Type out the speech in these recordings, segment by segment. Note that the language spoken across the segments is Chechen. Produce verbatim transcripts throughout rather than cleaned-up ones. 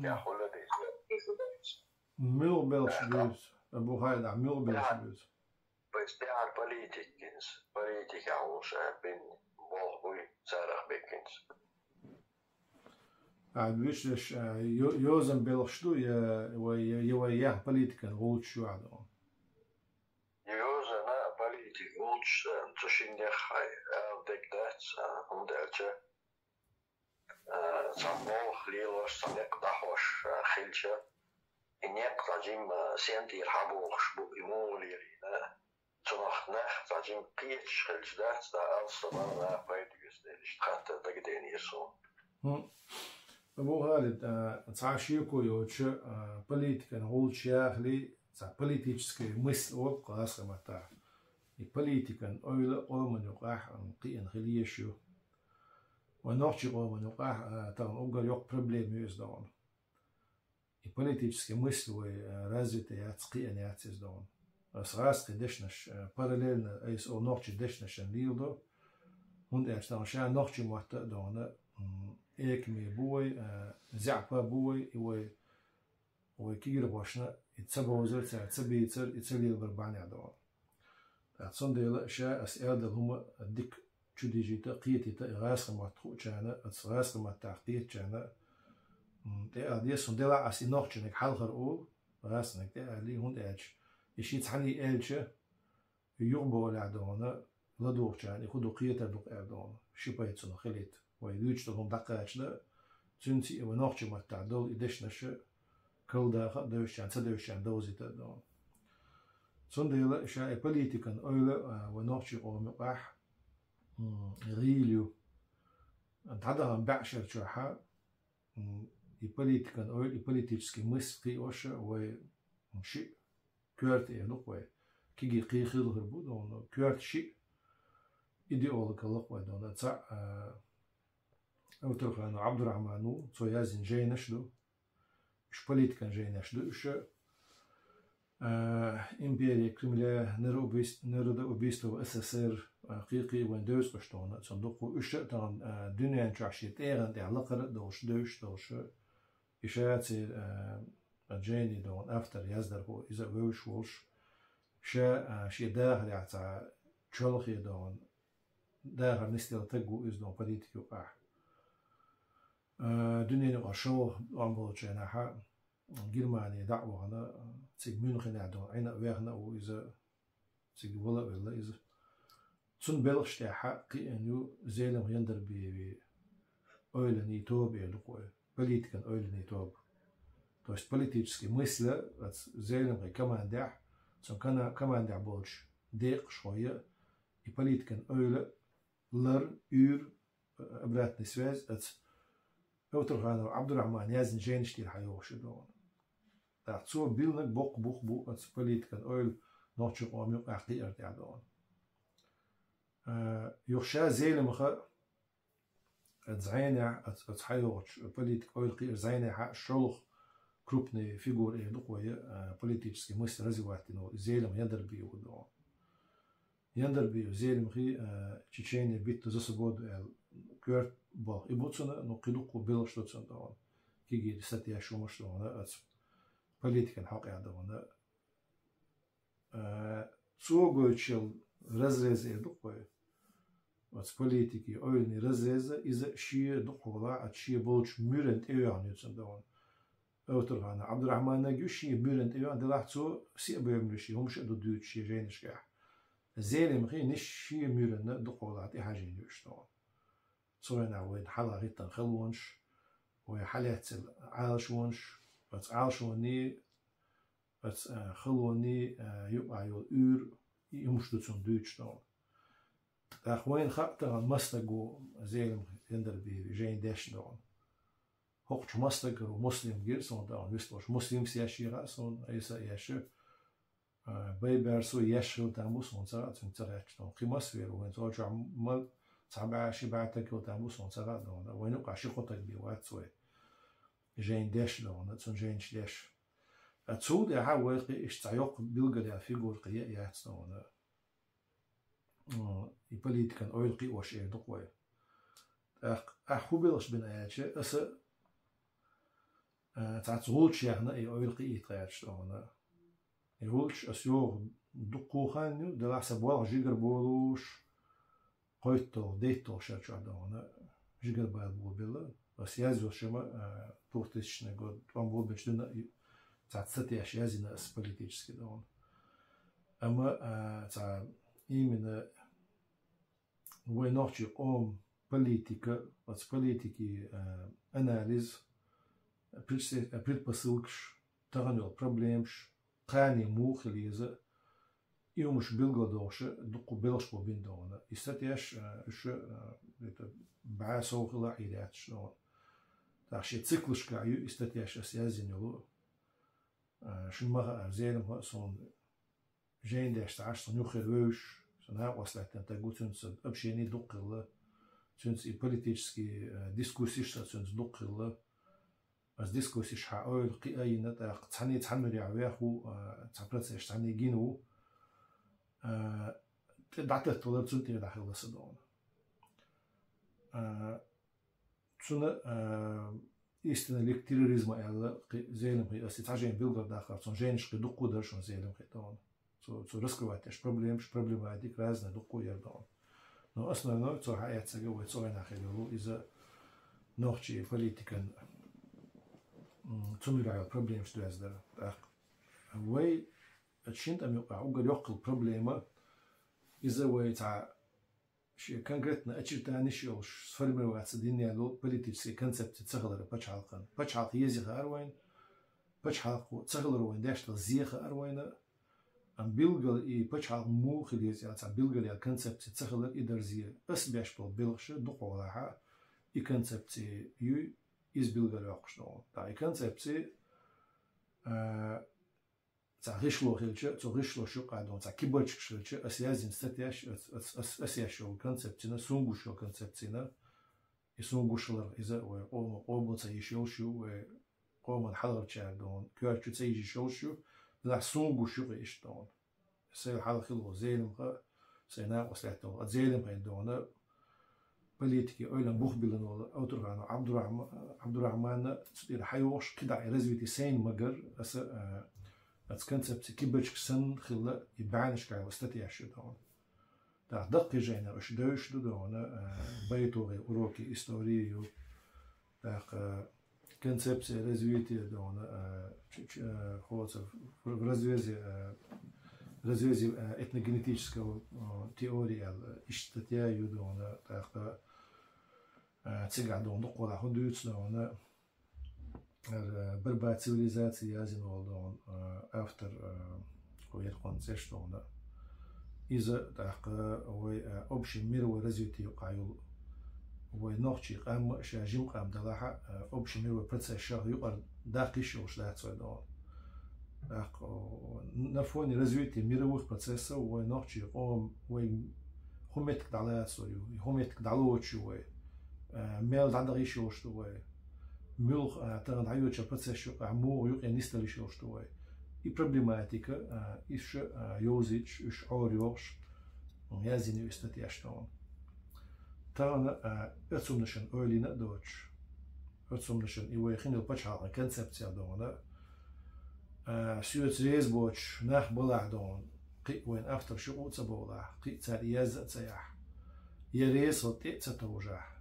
Яхула деза. Муьлха белхаш буьйцу? Абу Халид, ахь муьлха белхаш буьйцу? Бес тӀехьара политикинс, политика хьуша бин болх буй царах бекинс. А, вуьшта, а, йо-, йозан белхаш ду, я вай, я, я вай яхь политикан гӀулчаш ю аьлла? Йозана политик гӀулчаш, а, цу шин деххьай, а, дегдац, а, хӀунда аьлча, а, цхьа болх лелош, цхьа некъ дӀахьош, а, хилча, и некъ цхьа жимма сен тӀера хьабохуш бу, и муха лелийна, цунах нах цхьа жимма кхеташ хилча дац, да алсама нах пайда юьсу дела, иштта хаттар дагадеънера суна. ХӀун. Абу Халид, а, цхьа шеко йоцуша, а, политикан гӀулчаш яхале, цхьа политическая мысль олу гӀазкхийн маттахь. И политикан ойла къоман юкъахь, м, кхиъна хила езаш ю. Вайн нохчийн къоман юкъахь, а, тахана уггар йоккха проблема ю иза догӀна. И политическая мысль вай, а, развитая яц, кхиъна яц иза догӀна. Ас гӀазкхийн дешнаш, а, параллельно айса олу нохчийн дешнашна леладо, хӀунда аьлча тахана ша нохчийн мотт а догӀна, м, экаме бу вай, а, заьӀапа бу вай, и вай вай кегийрхошна и ца бовзар, цара ца бийцар, и ца лелабар бахьанехь догӀу. ТӀаккха цундела ша ас аьлла долу хӀума дика чудижийта, кхетийта, и гӀазкхийн мотт хуучарна, аса гӀазкхийн маттахь кхетачарна, м, тӀеала деза, хӀунда делахь ас и нохчаниг хьалхара олу, гӀазкхиниг тӀеалий, хӀунда аьлча, и ши цхьаьний аьлча, юхаболехь догӀна, ладугӀучарна и хӀун ду кхетар ду-кх аьлла догӀна, ши пайда цунах хилийта. Вай дуьйцуш долу хӀума дӀакхача дан, цуьнца и вай нохчийн маттахь долу и дешнаш карладаха а, девзачарна, ца девзачарна довзийта а догӀна. Цундела ша и политикан ойла, а, вай нохчийн къоман юкъахь, м, гӀийла ю. ДӀадахана бӀешерачохь, м, и политикан ойла, и политический мысль кхиош вай, м, шиъ коьрта эр ду-кх вай. Кегий кхин хилла хир бу догӀна, коьрта шиъ идеолог хилла-кх вай догӀна. Цхьаъ, а, Эвтурханов Ӏабдурахьман ву, цо яздина жайнаш ду. Уьш политикан жайнаш ду уьш. А, «Империя Кремля», «Народоубийс-, народоубийство в СССР», а, кхин-кхин вайн девза къуьш догӀна, цунна дуккха. Уьш а тахана, а, дуьнен чохь шен тӀегӀан тӀехь лакхара а долуш, девзаш долуш, и ша церан, а, жайни догӀна автор, яздархо, иза а вевзаш волуш, ша, а, шен дахарехь цхьа чолхе догӀна, дахар нисделла таг ву иза догӀна политик юкъахь. А, дуьненан юкъахь шолгӀа тӀом болчу хенахь Германи дӀа а вахана, цига Мюнхенехь догӀна Ӏина а вехна а ву иза, цига вала а велла иза. Цунна белхаш тӀехь кхиъна ю Зелимха Яндарбиевн ойланийн тоба эр ду-кх вай, политикан ойланийн тоба. То есть политический мысль а оцу Зелимхан командехь, цуьнан кана-, командехь болчу декъашхойн а и политикан ойла лар, уьйр, обратная связь оцу Эвтурханов Ӏабдурахьмана яздина жайнаш тӀера хьайогӀуш ю догӀна. ТӀаккха цо биллинарг боккха бух бу оцу политикан ойла нохчийн къоман юкъахь кхиар тӀехь догӀна. А, юха ша Зелимха оцу зӀенехь, оцу, оцу хьайогӀучу политикан ойла кхиар зӀенехь шолгӀа крупный фигура эр ду-кх вай, а, политический мысль развивать дина волу Зелимха Яндарбиев ву догӀна. Яндарбиев Зелимхи, а, «Чечение. Битва за свободу» аьлла коьрта болх и бу цуьнан, ну, кхин дуккха белхаш ду цуьнан догӀна. Кегийрхой сатоьшуш хӀумаш догӀна, оцу политикан хьокъехь догӀна. А, цо гойтуш йолу разрез эр ду-кх вай. Оцу политикан ойланийн разрез, иза шен дукхахволахь, оцу шен болчу муьран тӀе а йоьхна ю цуьнан догӀна. Эвтурханов Ӏабдурахьманан а ю шен муьран тӀе а йоьхна, делахь цо сиа бевлла шен хӀумаш а ду дуьйцуш шен жайнашкахь. Зелимхан а шен муьранна дукхахволахь тӀехьажийна ю уьш догӀна. Цу хенахь вайна хьалха хӀиттина халонаш, вай хьалаьцна Ӏалашонаш, оцу Ӏалашонний, оцу, а, халонний, а, юкъахь йолу уьйр, и хӀумаш ду цуьнан дуьйцуш догӀна. ТӀаккха вайна хаьа тахана маса стаг ву Зелимха Яндарбиевн жайна дешна догӀна. ХӀокхучу маса стагах ву Муслим гира суна тахана вистхуьлуш. Муслимс еш яра суна, айса а еш. А, Байберсо еш хила там бу суна ца хаьа, цуьнга ца хаьттича догӀна. Кхин маса вер ву вайн цу чохь ма-, цхьа бӀе, ши бӀе стаг хила там бу суна ца хаьа догӀна. Вайн юкъахь ши-кхо стаг бен вац вай жайна дешна догӀна, цуьнан жайнаш деш. Ткъа цул тӀаьхьа вай кхин иштта цхьа йоккха билгалъяьлла фигура кхин яа яц догӀна. М, и политикан ойла кхиош эр ду-кх вай. ТӀаккха ахь хӀун белхаш бина аьлча, аса, Цхьацца гӀулч яхна и ойла кхиийта гӀерташ догӀана. И гӀулч ас йогӀу дуккха хан ю, делахь сан болх жигара болуш, кхойтталгӀа, дейтталгӀа шарчохь догӀана, жигара бала болабелла. Ас язйо шима, а, двухтысячный год, тӀом болабелча дина, и цхьацца статьяш язйина ас политически догӀана. Амма, а, цхьа именно вай нохчий къоман политика, оцу политики, а, анализ, предсе-, а, предпосылкаш, тахана йолу проблемаш, кхане муха хила еза, и хӀумаш билгалдохуша дуккха белхаш бо бина догӀана. И статьяш, а, уьш, а, это, бӀе сов хила Ӏийр яцаш догӀана. ТӀаккха шен циклашкахь ю и статьяш ас язйина йолу. А, шуна ма хаара, Зелимха а суна жайна деш ца Ӏаш, сан юххера вевзаш, сан накъост лаьттина стаг ву, цуьнца сан общени дукха хилла, цуьнца и политический, а, дискуссиш сан цуьнца дукха хилла. Ас дискуссиш хьан ойла кхиа йина, тӀаккха цхьаьний цхьана муьрехь вех ву, а, цхьа процесс цхьаьний гина ву. А, тӀе дӀататталар цунна тӀера дӀахилла сан догӀана. А, цуьнан, а, истинный лик терроризма аьлла, кхин Зелимхин ас и цхьа жайна билгалдаккхар, цуьнан жайнаш кхин дуккха дара шуна Зелимхин догӀана. Цо, цо раскрывать деш проблемаш, проблематика разная дуккха яра догӀана. Но основной цо хьаэццага вай цу вайнахь хир йолу иза нохчий политикан, м, цу муьрехь йолу проблемаш доьзна дара. ТӀаккха вай шина тӀам юкъахь уггар йоккхалла проблема, иза вай цхьа шен конкретно очертаниш йолуш сформироваться дина долу политический концепция ца хилар пачхьалкхан. Пачхьалкх еза хаара вайна, пачхьалкх ца хилар вайна деш долу зе хаара вайна, амма билггал и пачхьалкх муха хила еза аьлла цхьа билггал яьлла концепция ца хилар и дара зе. Ас беш болу белхаша дукха гӀолахьа и концепция юй, иза билггал йоккхуш догӀу. ТӀаккха и концепция, а, цхьа гӀишло хилча, цу гӀишлош юкъа догӀу, цхьа кибарчигаш хилча, ас язйина статьяш, ас, ас, ас, ас еш йолу концепцина, суна гуш йолу концепцина, и суна гуш хиларх иза вай къоман, къоман ца йиш йолуш ю, вай къоман хьалхарчара догӀу, коьртачу ца йиш йолуш ю, делахь суна гуш ю-кх иштта догӀу. Сайн хьалха хилла волу Зелимха, сайн накъост лаьттина волу, а Зелимхин догӀана политики ойлан бух биллина волу Аутурханов Абдурахма-, Абдурахманна цу тӀера хьайогӀуш, кхидӀа и развитие сайна магар, аса, а, аца концепция кибачка санна хилла и бӀаьннашкахь йолу статьяш ю догӀана. ТӀаккха даккхий жайнаш уьш девзаш ду догӀана, а, байтогӀий уроки истории ю. ТӀаккха концепция развития догӀана, а, ч-, ч-, а, хӀоца в, в разрезе, а, в разрезе, а, этногенетического, а, теории аьлла, иштта статья ю догӀана, тӀаккха, а, цигахь догӀана дуккха хӀун дуьйцу догӀана, ара, борьба цивилизаций язйина волу догӀана, а, автор, а, кху еркъон цӀеш догӀана. Иза тӀаккха вай, а, общий мировой развитие юкъахь йолу. Вай нохчий къам а ша жима къам далахьа, а, общий мировой процессашах юкъара даккха йиш йолуш дац вай догӀана. ТӀаккха, о, на фоне развития мировых процессов вай нохчий къоман вай хӀун меттиг дӀалацо ю, хӀун меттиг дӀалоцуш ю вай, а, мел дӀадаха йиш йолуш ду вай. Муьлха, а, тахана дӀайоьдучу процесс юкъахь муха юкъе нисдала йиш йолуш ду вай. И проблематика, а, уьш, а, йовзуьйтуш, уьш Ӏорайохуш, м, язйина ю и статьяш тахана. Тахана, а, оцу хӀуманашна ойла йина а доцуш, оцу хӀуманашна и вай хин йолу пачхьалкхан концепция догӀана, а, соьца реза боцуш нах балахь догӀана, кхин а вайн авторш юкъа а ца бовлахь, кхин а цара язъя а ца яхь, я реза хила тӀе а ца товжахь,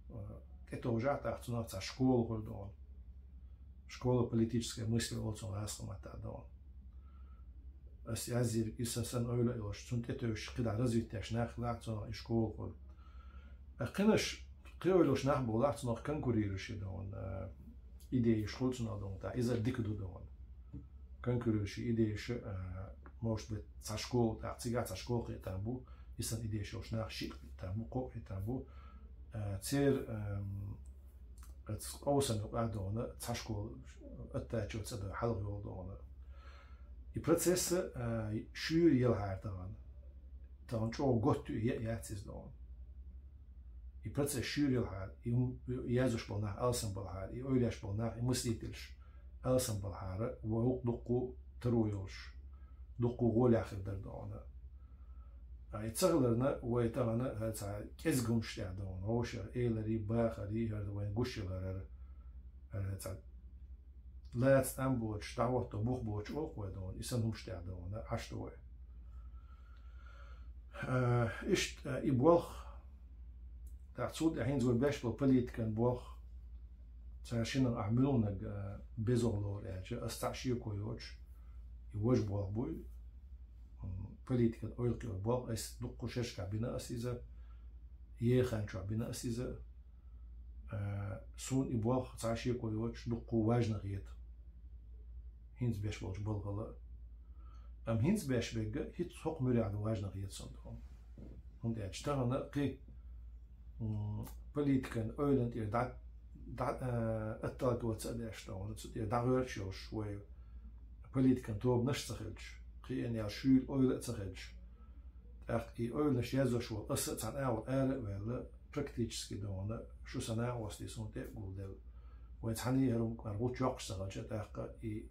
а, тӀетовжахь тӀаккха цунах цхьа школа хуьлу догӀана. Школа политической мысли олу цунах гӀазкхийн маттахь догӀана. Ас язйира, и сан санна ойла а йолуш, цунна тӀетевжаш кхидӀа развитеш нах хилахь, цунах и школа хуьлу. А кхинаш, кхин ойла йолуш нах болахь, цунах конкурирующий догӀана, а, идеяш хуьлу цунах догӀана, тӀаккха иза дика ду догӀана. Конкурирующий идеяш, а, может быть, цхьа школа, тӀаккха цигахь цхьа школа кхетам бу, и санна идеяш йолуш нах шиъ кхетам бу, кхоъ кхетам бу. А, церан, ам, оцу къовсам юкъа догӀана цхьа школа оттачо ца до хьалха йолу догӀана. И процесс, а, шуьйра елахьара тахана. Тахана чӀогӀа готта ю, е а яц иза догӀана. И процесс шуьйра елахьара, и хӀум-, язъеш болу нах алсам балахьара, и ойла еш болу нах, и мыслительш алсам балахьара, вай гӀуллакх дуккха таро йолуш, дуккха гӀолехь хир дара догӀана. А и ца хиларна, вай тахана, хӀара цхьа кӀезиг хӀумнаш тӀехь догӀана, вовшах эларий, бахарий, хӀара вайна гуш йолу хӀара, хӀара цхьа лаца тӀам боцуш, дӀахӀотто бух боцуш оха вай дона, и санна хӀумаш тӀехь дона, Ӏаш ду вай. Э, иштта, э, и болх, тӀаккха цул тӀаьхьа хӀинца вай беш болу политикан болх, цара шиннан ахь муьлханаг, э, безо лору аьлча, ас цхьа шеко йоцуш, и важа болх буй, м, политикан ойла кхиор болх, ас дуккха шерашкахь бина ас иза, ехан чохь бина ас иза, э, суна и болх цхьа шеко йоцуш дуккха важна хета. ХӀинца беш болчу балхала. Амма хӀинца беш бегга хӀинца хӀокху муьрехь ду важна хета сан доху. ХӀунда аьлча тахана кхин, м, политикан ойланна тӀера дӀа, дӀа, э, отталкиваться а деш доху, цу тӀера дӀагӀоьрташ йолуш вай политикан тобанаш а ца хилча, кхиъна ял шуьйра ойла а ца хилча, тӀаккха и ойланаш язъеш волу аса а цхьана агӀор ара а ваьлла, практически дохана, шу сан накъостий суна тӀе а гулделла. Вайн цхьаьна а хӀара хӀума кхара гӀулч йоккхуш ца хилча, тӀаккха и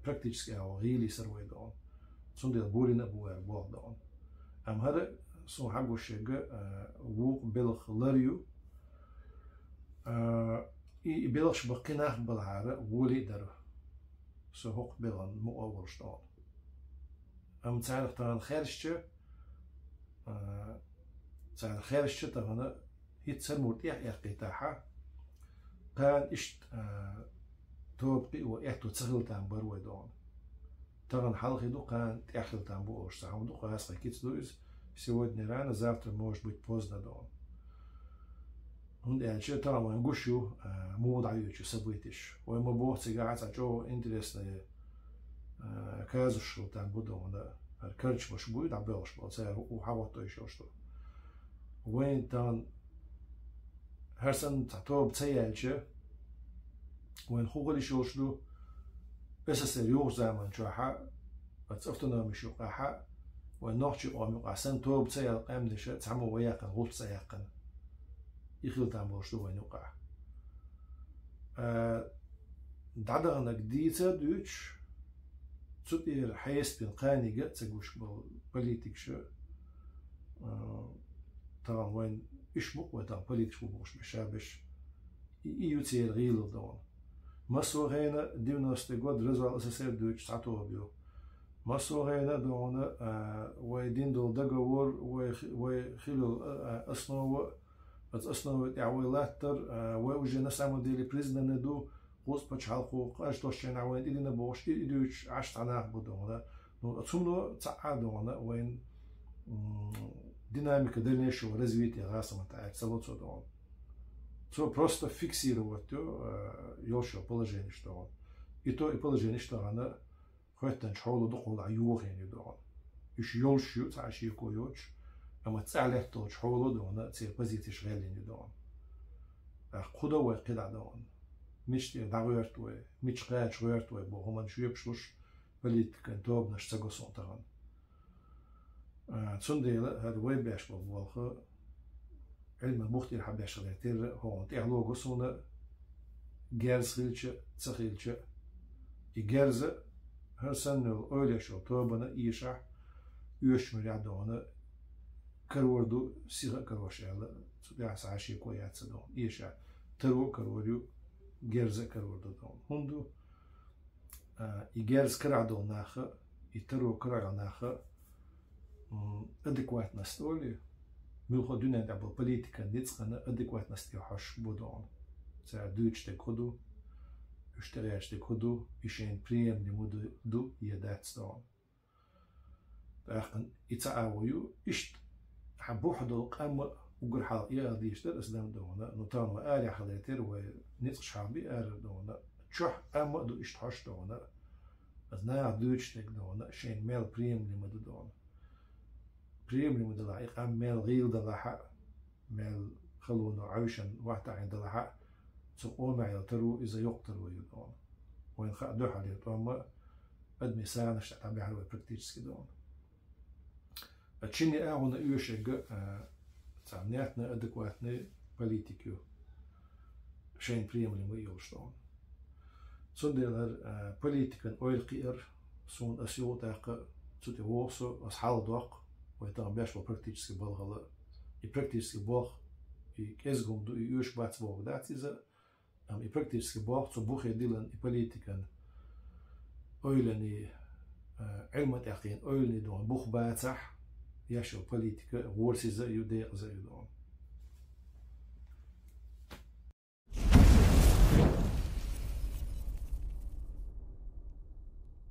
практически агӀор гӀийла йисар вай дохана. Цундела болийна а бу ваьлла болх дохана. Амма хӀара суна хьагуш ерг, а, вукху белхан лар ю. А, и, и белхаш баккхий нах балахьара, волий а дара. Со хӀокху белхан мукъа а волуш дохана. Амма царах тахана хершча, а, царах хершча тахана хӀинца хӀара мур тӀехь а эккхийтахьа, кхана иштта, а, тоба кхио аьтто ца хила там бара вай дохана. Тахана хьалхе ду, кхана тӀехь хила там бу олуш цхьа хӀума ду, кхаскхи кица ду иза, сегодня рано, завтра может быть поздно дохана. ХӀунда аьлча тахана вайн гуш ю, а, муха дӀайоьдучу событеш. Вай ма боху цигахь а цхьа чӀогӀа интересная, а, казус хила там бу дохана. ХӀара карчамаш буй дӀабоьлхуш болу, цара хӀу хьагӀоттуьйтуш йолуш ду. Вайн тахана хӀара санна цхьа тоба ца яьлча, вайн хӀун хила йиш йолуш ду, С С С Р юху заман чохьа, оцу автономиш юкъахьа, вайн нохчийн къоман юкъахь санна тоба ца яьлла къаьмнаша цхьаммо вай яьккхина гӀулч ца яьккхина. И хила там болуш ду вайн юкъахь. А, дӀадаханарг дийца а дуьйцуш, цу тӀера хьесапина кханига а ца гуш болу политикаша, а, тахана вайн уьш бу-кх вай тахана политикаш бу бохуш беш а беш, и, и ю церан гӀийлалла дохана. Массо а хенахь девяностый год развал С С С Р дуьйцуш цхьа тоба ю. Массо а хенахь а дохана, а, вай дина долу договор, вай хи-, вай хилла, а, а, основа, оцу основе тӀехь вай латтар, а, вай уже на самом деле признанный ду, кхузткъа пачхьалкхо, къажтошченахь вайна тӀедина бохуш, и, и дуьйцуш Ӏаш цхьа нах бу дохана. Ну, цунно цхьа а дохана, вайн, м, динамика дальнейшего развития гӀасамат аьлла ца ло цо дохана. Цо просто фиксировать ю, а, йолуш йолу положенеш дохана. И то и положенеш тахана хоьттанчу хьоло дукхахула йохийна ю дохана. Уьш йолуш ю, цхьа а шеко йоцуш, амма цӀахь летталгӀачу хьоло дохана, церан позицеш гӀеллина ю дохана. ТӀаккха кху до вай кхидӀа дохана? Мича тӀера дӀагӀоьрту вай, мича кхача гӀоьрту вай боху хӀуманаш жоьпаш луш, политикан тобанаш ца го суна тахана. А, цундела хӀара вай беш болу болх Ӏилман бух тӀера хьан беш хилар терра, хӀокхунна тӀехь лого суна, герз хилча а, ца хилча а. И герза хӀара санна йолу ойла еш йолу тобана эшахь, оьшучу муьрехь дохана карор ду, сиха а карош аьлла, цу тӀехь схьа шеко яц ца дохана. Эшахь таро а карор ю, герза а карор ду дохана. ХӀунда ду? А, и герз карахь долу нах а, и таро карахь йолу нах а, м, адекватность олий, муьлхха дуьнен тӀехь болу политикан ницкъана адекватность тӀе хьожуш бу дохана. Цара дуьйцуш дерг хӀун ду, уьш тӀегӀерташ дерг хӀун ду, и шайна приемлемо ду, ду я дац дохана. ТӀаккха и цхьа агӀо ю, иштта хьан бухь долу къам а уггар хьалха и ала дийш дара аса дам дохана, ну, тахана вай арахь хилар тера, вай ницкъаш хьалха би ара дохана, чохь къам а ду иштта хьожуш дохана, аса наха дуьйцуш дерг дохана, шайна мел приемлемо ду дохана. Приемлемо далахь, и къам мел гӀийла далахь а, мел халоно Ӏаьвшина вахтахьийна далахь а, цу къомехь йолу таро иза йоккха таро ю дохана. Вайна хаа дуьхьал ю тӀом а, адамийн сагӀанаш тӀехь дӀабаьхьар вай практически дохана. А чинне агӀонна оьшург а, цхьа внятный, адекватный политик ю, шайна приемлемо а йолуш дохана. Цундела хӀара, а, политикан ойла кхиар, суна аса юха а тӀаккха цу тӀе вогӀу со, аса хьалха доккху, вай тахана беш болу практически балхала. И практически болх, и кӀезиг хӀума ду, и оьшуш бац бохург дац иза, амма и практически болх цу бухе диллина, и политикан ойлани, э, Ӏилма тӀехкъийна ойлани духьа бух бацахь, еш йола политика гӀорасиза а ю, декъаза а ю духьа.